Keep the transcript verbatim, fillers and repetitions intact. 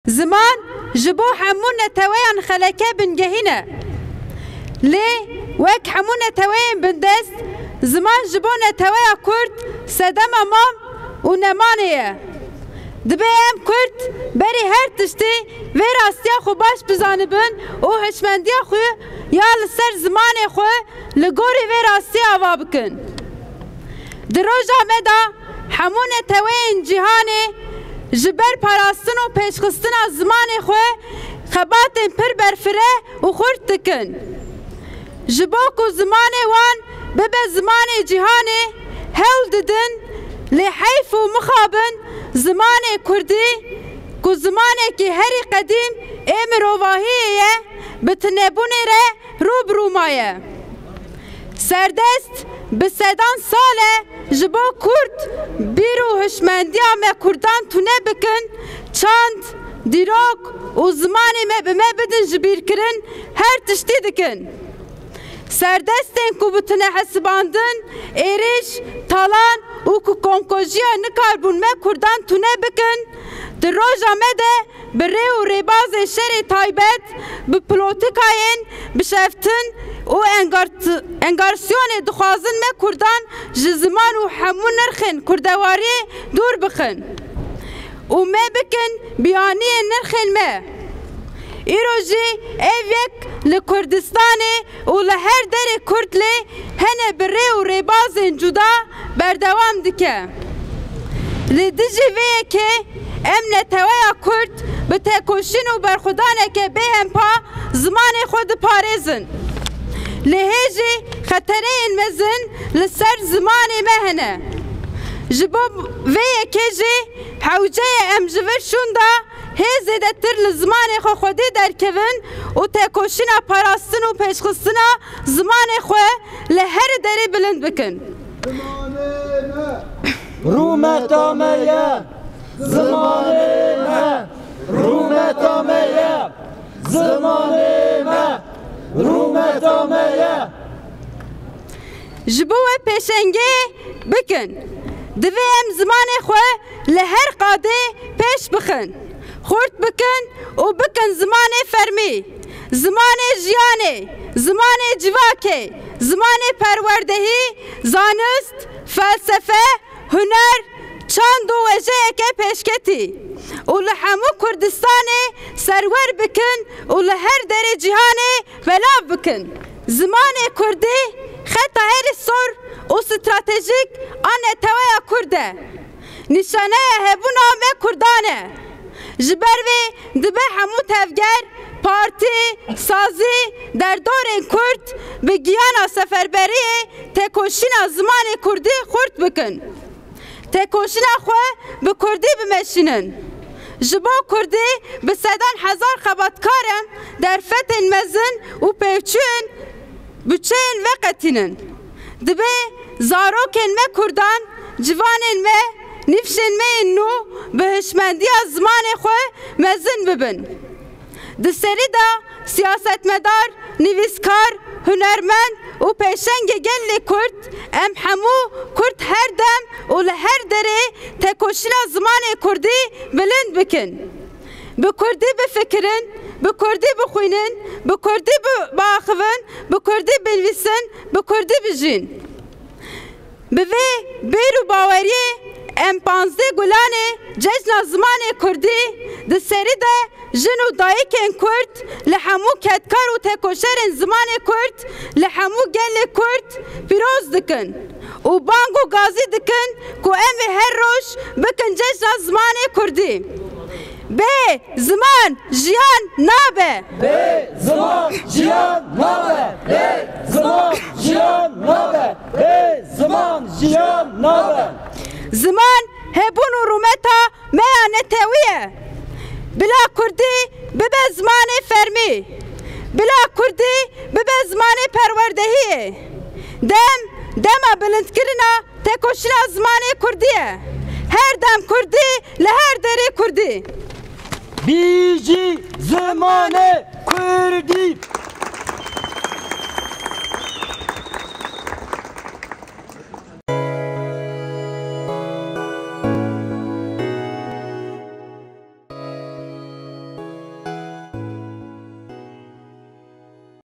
Ziman ji bo hemû neteweyan xeleke bingehîn e. Lê wek hemû neteweyên bindest, ziman ji bo neteweya Kurd sedema mam û nemanê ye. Dibe em Kurd berî her tiştî vê rastiya xwe baş bizanibin û hişmendiya xwe ya li ser zimanê xwe li gorî vê rastiyê ava bikin. Di roja me de hemû neteweyên cîhanê ji ber parastin û pêşxistina zimanê xwe xebatên pir berfireh û xurt dikin. Ji bo ku zimanê wan bibe zimanê cîhanê, hewl didin, lê heyf û mixabin zimanê kurdî ku zimanekî herî qedîm ê mirovahiyê ye, bi tunebûnê re rû bi rû maye. Serdest bi sedan sal e ji bo Kurd bîr û hişmendiya me Kurdan tune bikin, çand, dîrok û zimanê me bi me bidin ji bîrkirin, her tiştî dikin. Serdestên ku bi tunehesibandin, êrîş, talan û ku komkujiya nikarbûn me Kurdan tune bikin, di roja me de bi rê û rêbazê şerê taybet, bi polotîkayên bişeftin û engart-, engarsyonê dixwazin me Kurdan ji ziman û hemû nirxên kurdewariyê dûr bixin û me bikin biyaniyên nirxên me. Îro jî ev yek li Kurdistanê û li her derê Kurd lê hene bi rê û rêbazên cuda berdewam dike. Li dijî vê yekê em neteweya Kurd bi tekoşîn û berxwedaneke bêhempa zimanê xwe diparêzin. Lê hê jî xetereyên mezin li ser zimanê me hene. Ji bo vê yekê jî hewce ye em ji vir şûnda hê zêdetir li zimanê xwe xwedî derkevin û tekoşîna parastin û pêşxistina zimanê xwe li her derê bilind bikin. Rûmeta me ye, zimanê me, rûmeta me ye, zimanê me, rûmeta me ye. Ji bo wê pêşengê bikin, divê em zimanê xwe li her qadê pêş bixin, xurt bikin û bikin zimanê fermî, zimanê jiyanê, zimanê civakê, zimanê perwerdehî, zanist, felsefe, huner, çand û wêjeyeke pêşketî û li hemû Kurdistanê serwer bikin û li her derê cîhanê belav bikin. Zimanê kurdî xeta herî sor û stratejîk a neteweya kurd e. Nîşaneya hebûna me kurdan e. Ji ber vê dibe hemû tevger, partî, sazî, derdorên kurd bi giyana seferberiyê tekoşîna zimanê kurdî xurt bikin. Tekoşîna xwe bi kurdî bimeşînin. Ji bo kurdî bi sedan hezar xebatkar em derfetên mezin û pêvçûyên buçeyên veqetînin. Dibe zarokên me kurdan, ciwanên me, nîvşên me yên nû bi hişmendiya zimanê xwe mezin bibin. Di serî de siyasetmedar, nivîskar, hunermend û pêşengê gelê Kurd, em hemû Kurd her dem û li her derê tekoşîna zimanê kurdî bilind bikin. Bi kurdî bifikirin, bi kurdî bixwînin, bi kurdî bi-, biaxivin, bi kurdî binivîsin, bi kurdî bijîn. Bi vê bîr û baweriyê em panzdeh Gulanê Cejna Zimanê Kurdî di serî de jin û dayikên Kurd li hemû kedkar û tekoşerên zimanê Kurd li hemû gelê Kurd pîroz dikin û bang û gazî dikin ku em ê her roj bikin Cejna Zimanê Kurdî. Bê ziman jiyan nabe. Bê ziman jiyan nabe. Bê ziman jiyan nabe. Bê ziman jiyan nabe. Ziman hebûn û rûmeta me ya netewî ye. Bila kurdî bibe zimanê fermî. Bila kurdî bibe zimanê perwerdehiyê. Dem, dema bilindkirina tekoşîna zimanê kurdî ye. Her dem kurdî li her derê kurdî. Bijî zimanê kurdî!